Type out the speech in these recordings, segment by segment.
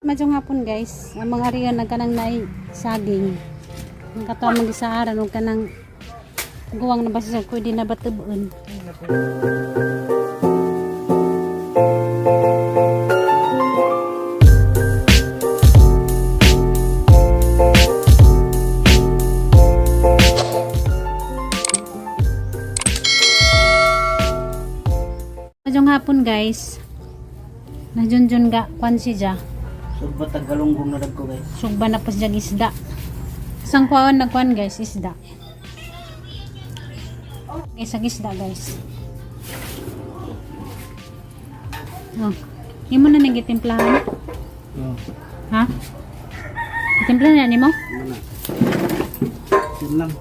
Madyong hapon, guys, ang mga riyan nagkanang naay saging. Ang katawa mag-isaaran og kanang guwang na basta pwede na batubon. Madyong hapon, guys. Najunjun ga kwan siya. Sugba taggalunggong na ko, guys. Sugba na po siya isda. Isang kuwan na kuwan, guys, isda. Isang isda, guys. Oh. Imo na nang gitimplahan? Oh. Ha? Gitimplahan na nimo? Ano na? Yun lang.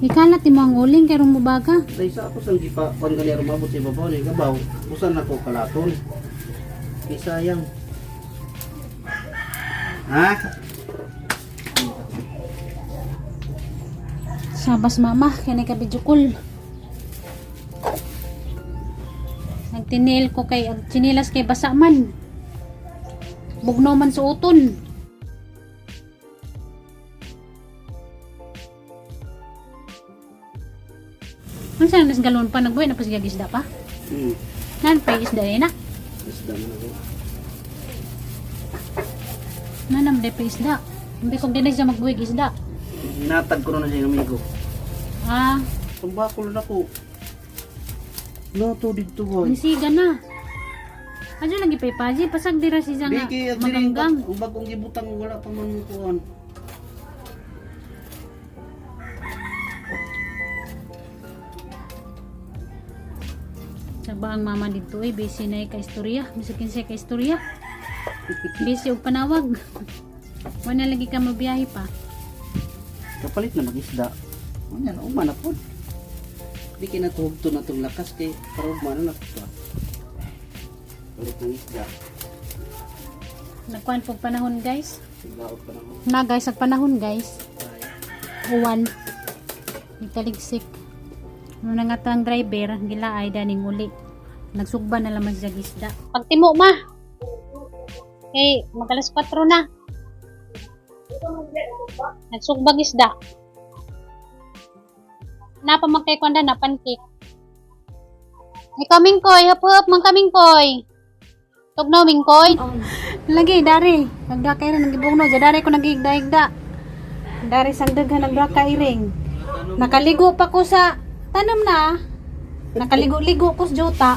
Ikalat nimo ang uling kay rumubaga. Dahil sa ako sang gipa kuan gani rumabot sa ibabaw ni gabaw. Usan nako kalaton. Kay sayang. Ha? Sabas mama, kay ka video call. Nagtinil ko kay ag tsinilas kay basa man. Bugnaw man suoton. Unsa na galon pa nagbuhi na pa siya isda pa? Nan pa isda eh na. Isda man ako. Nanam de pa isda. Hindi ko dinay siya magbuhi isda. Natag ko na siya amigo. Ah, Pambakol na ko. Nato dito boy. nisiga na. Adyo lagi pa ipaji pasag dira siya nga Biki, ang maganggang. ang bagong gibutang wala pa man kuan. Saba ang mama dito eh, busy na eh ka istorya. Bisag kinsa ka istorya. Busy og panawag. Wala lagi ka mabiyahe pa. Kapalit na magisda. Ano yan, uma na po. Di kinatuhog to na itong lakas kay para ugma na pa. Palit ng isda. Nagkuan pog panahon, guys. Siglaot pa na mo. Na guys, ag panahon, guys. Uwan. Nagtaligsik. Ano na nga to ang driver, gilaay daning uli. Nagsugba na lamang siya isda. Pagtimo ma. Kay mag alas 4 na. Nagsugbag isda. Napa man kay kwanda na pancake. Ikaw mingkoy, hap-hap man kaming koy. Tugnaw mingkoy. Lagi dari, nagdakay ra nagibugno, ja dari ko nagigda-igda. Dari sang daghan nagdaka iring. Nakaligo pa ko sa tanam na. Nakaligo-ligo ko sa jota.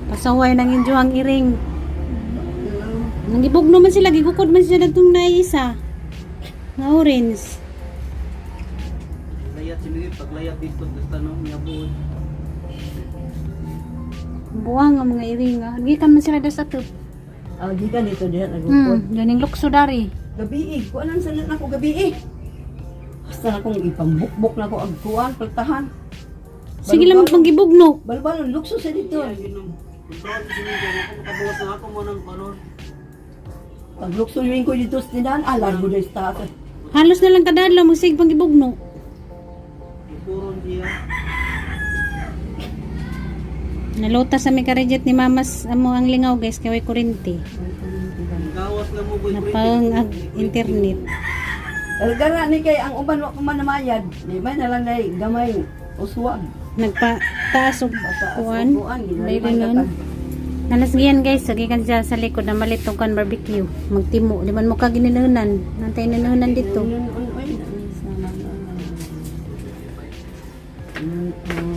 Pasaway nang injo ang iring. Nangibugno man sila, gigukod man sila dagtong naisa. Nga orange. Layat si Miguel, paglayat dito, basta no, niya buod. Buwang ang mga iring. Ah. Gikan man sila das atop. Ah, gikan dito diha nagukod. Ganing lukso dari. Gabi eh, kuanan sa na ako gabi eh. Basta na akong ipambukbok na ako ag kuan paltahan. Sige lang magpanggibugno. Balbalon lukso sa dito. Kaya ginom. Kung si Miguel, ako makabuwas na ako mo ng balon. Pag lukso yun ko dito sa tindahan, ah, largo na sa taas. Halos na lang kadadlaw magsig panggibugno. Ipuron siya. Naluta sa mi karejet ni mamas amo ang lingaw, guys, kay way kurente. Gawas na mo, boy. Napang ag internet. Algara ni kay ang uban wa pa man namayad. Di may na lang day gamay uswag. Nagpataas og Pataas og kuan. kuan, Dahil ginaliman nun. ka tag- Nalasgian, guys, sige kan siya sa likod na malit og kan barbecue. Magtimo, di man mo ka gininunan. Nantay ninunan dito.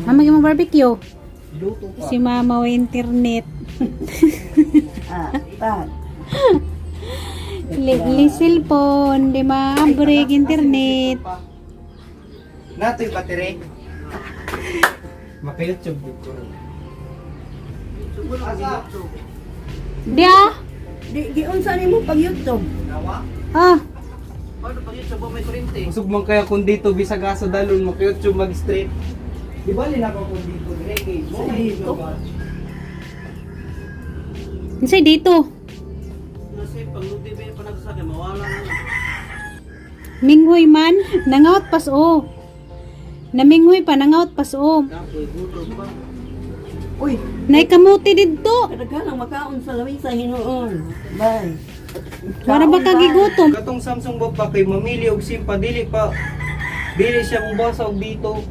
Mama mo barbecue. Luto pa. Si mama way internet. Ah, tag. Li, cellphone, di ma break internet. Nato'y battery. Maka-YouTube dito. Di ah. Di giunsa nimo pag YouTube? Ah, Paano pag YouTube ba may kurente? Usog man kaya kung dito bisag asa dalon mo YouTube mag straight. Di ba lina ko kung dito dire kay mo Sa may dito? ba? unsay dito? Nasa pag luti ba yung panagsakay, mawala na. Minghoy man, nangaut pas o. Naminghoy pa, nangaut pas o. Kapoy, gutom pa. Uy, Nay kamuti didto. kadaghan ang makaon sa lawin sa hinuon. Bye. Para ba kagigutom? Katong Samsung ba pa kay mamili og SIM pa dili pa dili siya mobasa og dito.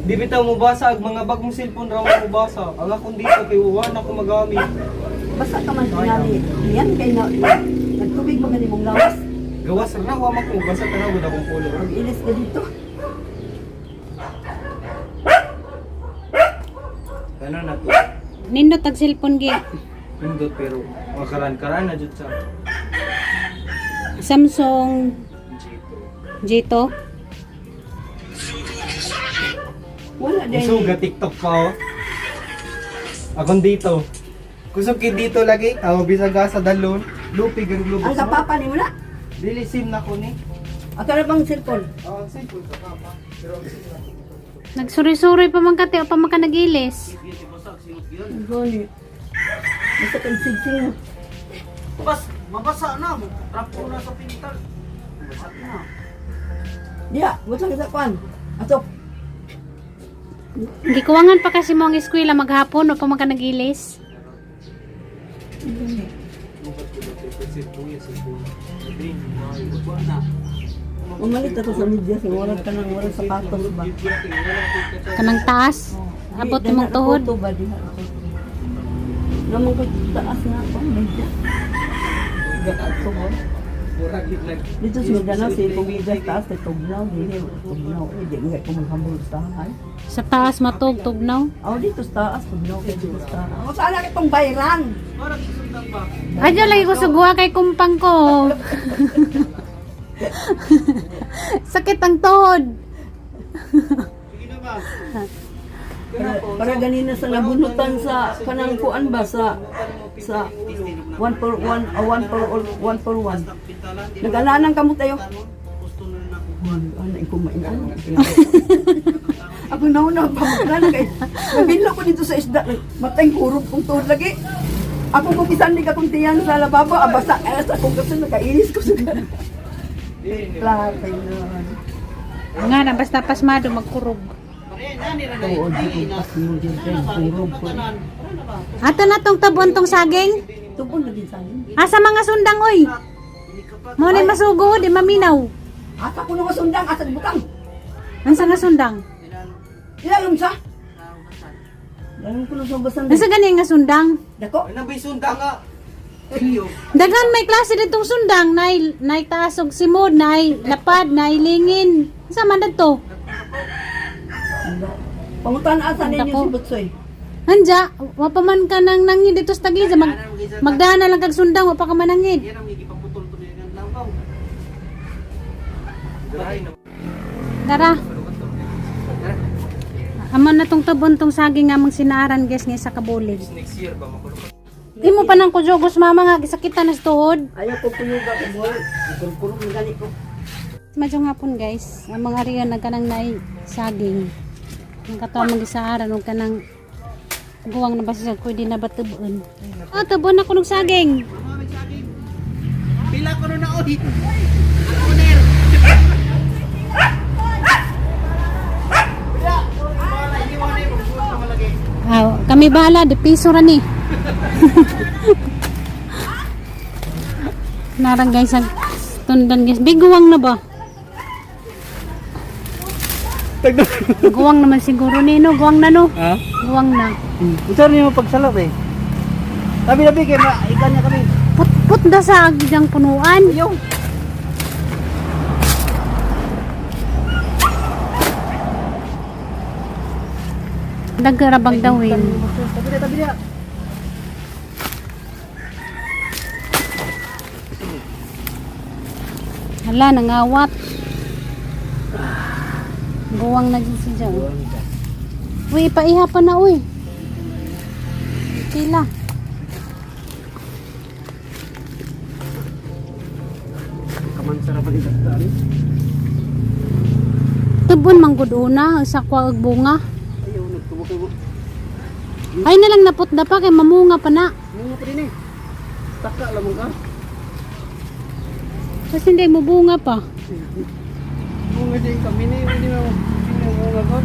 Di bitaw mobasa og mga bagong cellphone ra mo mobasa. Ang akong dito kay wa na ko magamit. Basta ka man tingali. Yan kay na nagtubig ba gani mong lawas? Gawas ra wa man ko basa tanaw gud akong color. Mag-ilis ka dito. Ano na to? Nindot tag cellphone gi. Pindot pero makaran-karan na jud sa Samsung G2. G2. Wala din. Kusog ga TikTok pa oh. Akong dito. Kusog kay dito lagi. Aw bisag sa dalon, lupig ang globos. Ang kapapa ni mo na. Dili SIM na ko ni. Ang kana bang cellphone? Ah, ang cellphone sa papa. Pero ang SIM na ko. Nagsuri-suri pa man kate o pa man ka nagilis. Gani. Basta kang sigsing mo. Bas, mabasa na. Trapo na sa pintal. Mabasa na. Diya, butang sa kwan. Atok. Gikuwangan pa kasi mo ang eskwela maghapon o pa man ka nagilis. Umalit ako sa media, wala ka nang walang sapatos ba? Kanang taas. Abot imong tuhod. Di, ba diha ako. Namang ko taas na ako, media. Tuhod. Dito sa Mindanao, sa itong media taas, kay tugnaw, dili, tugnaw. Eh, di mo ko maghambol sa taas. Sa taas matug tugnaw. Aw, dito sa taas, tugnaw, kay dito sa taas. Ako sana kitong bayran. Adyo lagi ko suguha kay kumpang ko. Sakit ang tuhod. Para ganina sa nabunutan sa kanang kuan ba sa 1 for 1, 1 for all, 1 for 1. Nag-alanang kamo tayo. Ano ko mainano. Ako nauna pa maglan kay nabinlo ko dito sa isda. Matay kurog kong tuhod lagi. Ako kung bisan di ka kong tiyan sa lababo, abasa eh, sa akong kasi nakainis ko sa Klaro nun. Nga na basta pasmado magkurog. Tuod di ko pas mo dyan kay kurog ko. Ato na tong tabuan tong saging. Tubon na din sa amin. Asa mga sundang oy? Mo ni masugo di maminaw. Asa ko nung sundang, asa butang. Ansa nga sundang? Ilalom sa. Ilalom ko nung subasan. Ansa gani nga sundang? Dako. Ano ba yung sunda nga? Daghan may klase ditong sundang, nay nay taas og simod, nay lapad, nay lingin. Unsa man dadto? Pangutan asa ninyo Dako. si Butsoy. Anja, wa pa man ka nang nangin dito sa Tagliza, magdaan na lang kag sundang, wa pa ka manangin. Yan ang ipaputol to niya ng langaw. Dara. Amo na tong tabon tong saging nga mang sinaaran guys nga isa ka bulig. Next year ba makulong? Di mo pa nang kujogos mama nga gisakitan na sa tuhod. Ayaw ko kuyuga ko boy. Kurog na gani ko. Medyo nga pon guys, ang mga riyan nagkanang nay saging. Ang katawa mang gisaaran og kanang guwang na basta pwede na ba tubon. Oh, tubon na kunog saging. Pila ko na oy. Ang owner. Ah, kami bahala, di piso ra ni. Narang guys, ang tundan guys. Biguwang na ba? Guwang naman siguro ni no, guwang na no. Ha? Guwang na. Ito rin yung pagsalot eh. Tabi-tabi kay maikan niya kami. Put put da sa agidang punuan. Yung. Dagarabang dawin. Tabi na, tabi na. Hala, nangawat. Guwang na dyan si Joe. Uy, ipaiha pa na, uy. Pila. Kaman sarap ang isaktaan. Tubon manggod una, sa kwa og bunga. Ayaw, nagtubo kayo. Ay na lang naputda pa kay mamunga pa na. Bunga pa din eh. Taka lamang ka. Kasi hindi mo bunga pa. Bunga din kami na yun. Hindi mo bunga ko.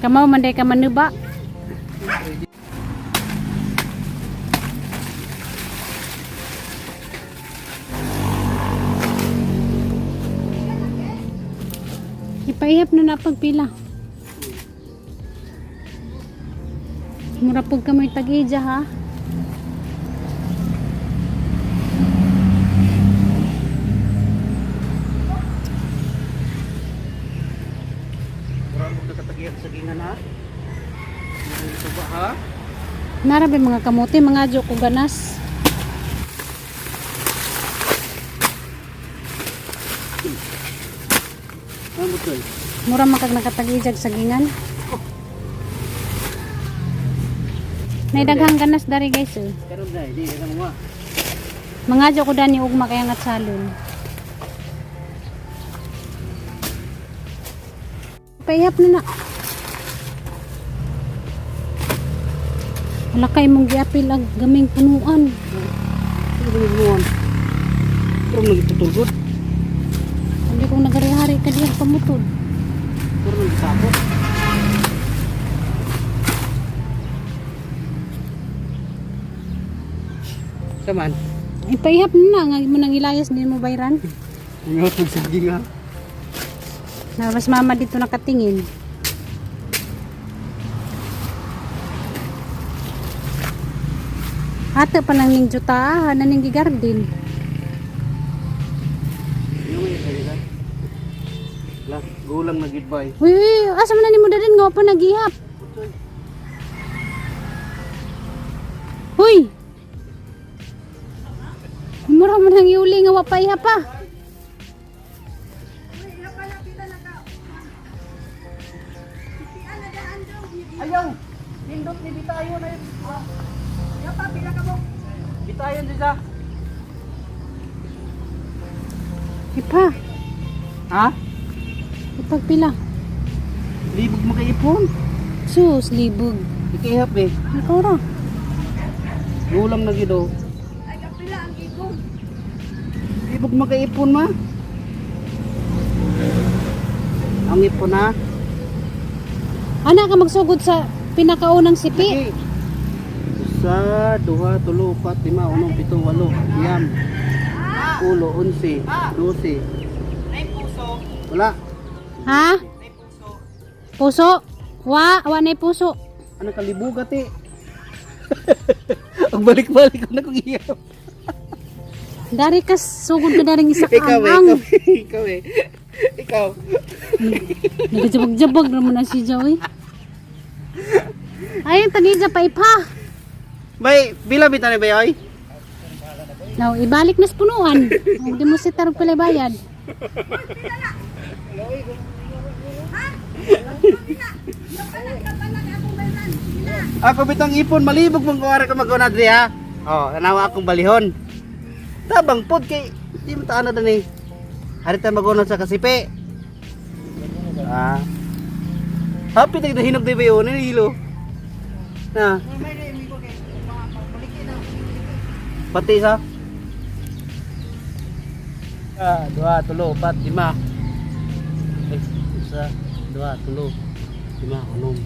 Kamaw man day ka manuba. Ipaihap na napagpila. Mura pug ka may tag-ija ha. Mura mo nakatagiyag sa gingan ha. Ito ba ha? Nara ba mga kamote, mga joke ko ganas. Ano mo to? Mura man kag nakatag-ijag sa gingan. Nay daghang ganas dari guys eh. Karon na, di ka mo. Mga joke ko dani ugma kaya nga salon. Paihap na na. Wala kay mong giapil ag gaming punuan. Ano mo? Pero nagputulgod. Hindi ko nagari-hari ka diyan pamutod. Pero nagtapos. Saman. Ipaihap na na nga mo nang ilayas din mo bayran. Ingat magsige nga. Na mas mama dito nakatingin. Ate pa lang ning juta, na ning gigarden. Yung may isa La, gulang na goodbye. Uy, uy, asa man na nimo dalhin nga pa nagihap. Uy. Mura man ang iuli nga wa pa ihap pa. Ayaw! Pindot ni Bitayo na yun. Bitayon siya. Ipa, Ha? ipagpila. Libog makaipon. Sus, libog. Ikihap eh. Ikaw ra. Gulang na gido. Ay, kapila ang ibog. Libog makaipon ma. Ang ipon ha. Ana ka magsugod sa pinakaunang sipi. Lagi. Isa, duha, tulo, upat, lima, unom, pito, walo, siyam, ulo, 11, 12. Wala. Ha? Puso? Wa, wa na puso. Ano kalibugat eh. Ang balik-balik ko na kung iyap. Dari ka sugod ka daring isa ka Ikaw eh, ang. ikaw eh, ikaw eh. Ikaw. Nagajabag-jabag naman na si Joey. Ayun, tagija pa ipa. Bay, bila bita ni bay oy? Now, ibalik na sa punuan. Huwag di mo si tarong pala bayad. Ako bitang ipon malibog mong kuwari ka maguna diri ha. Oh, tanawa akong balihon. Tabang pod kay di mo taana dani. Hari ta maguna sa kasipi. Ah. Happy tag hinog di ba yun ni hilo. Na. Pati sa. Ah, dua, tulo, upat, lima. Eh, isa, dua, tulo, lima, unom.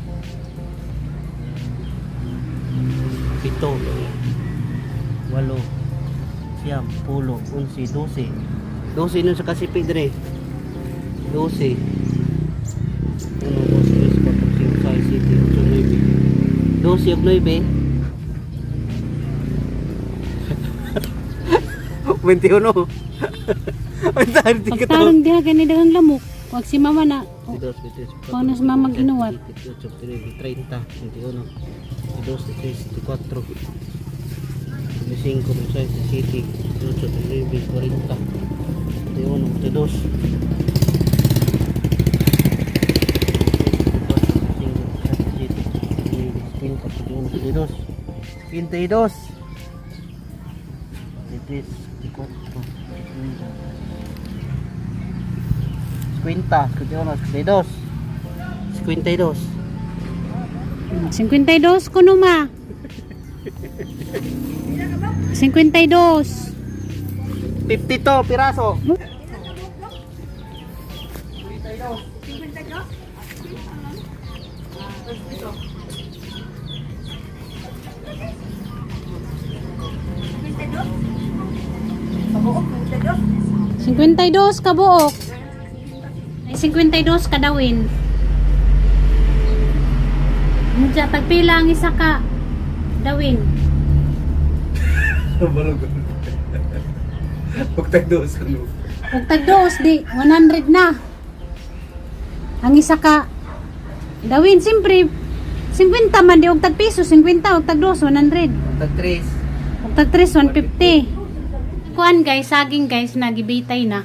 Pito, walo, siyam, pulo, 11, 12. 12 nun sa kasipi dire. 12. 1, 2, 3, 4, 5, 6, 7, 8, 9. 12 ug 9. 21. Ang di ka to. Pagtarong diha gani daghang lamok. Wag si mama na. 22, 23, Paano si mama ginuwat? 28, 30, 21, 22, 23, 24, 25, 26, 27, 28, 29, 40, 41, 42. 52. 23, 24, 50, 51, 52. 52. 52 kuno ma. 52. 52 piraso. 52 ka buok. Ay, 52 ka dawin. Diya, tagpila ang isa ka dawin. Balog. Pagtagdos ko no. Ug tagdos di 100 na. Ang isa ka dawin siyempre 50 man di og tag piso 50 og tag dos 100. Tag tres. Og tag 3 150. Kuan guys, saging guys nagibitay na.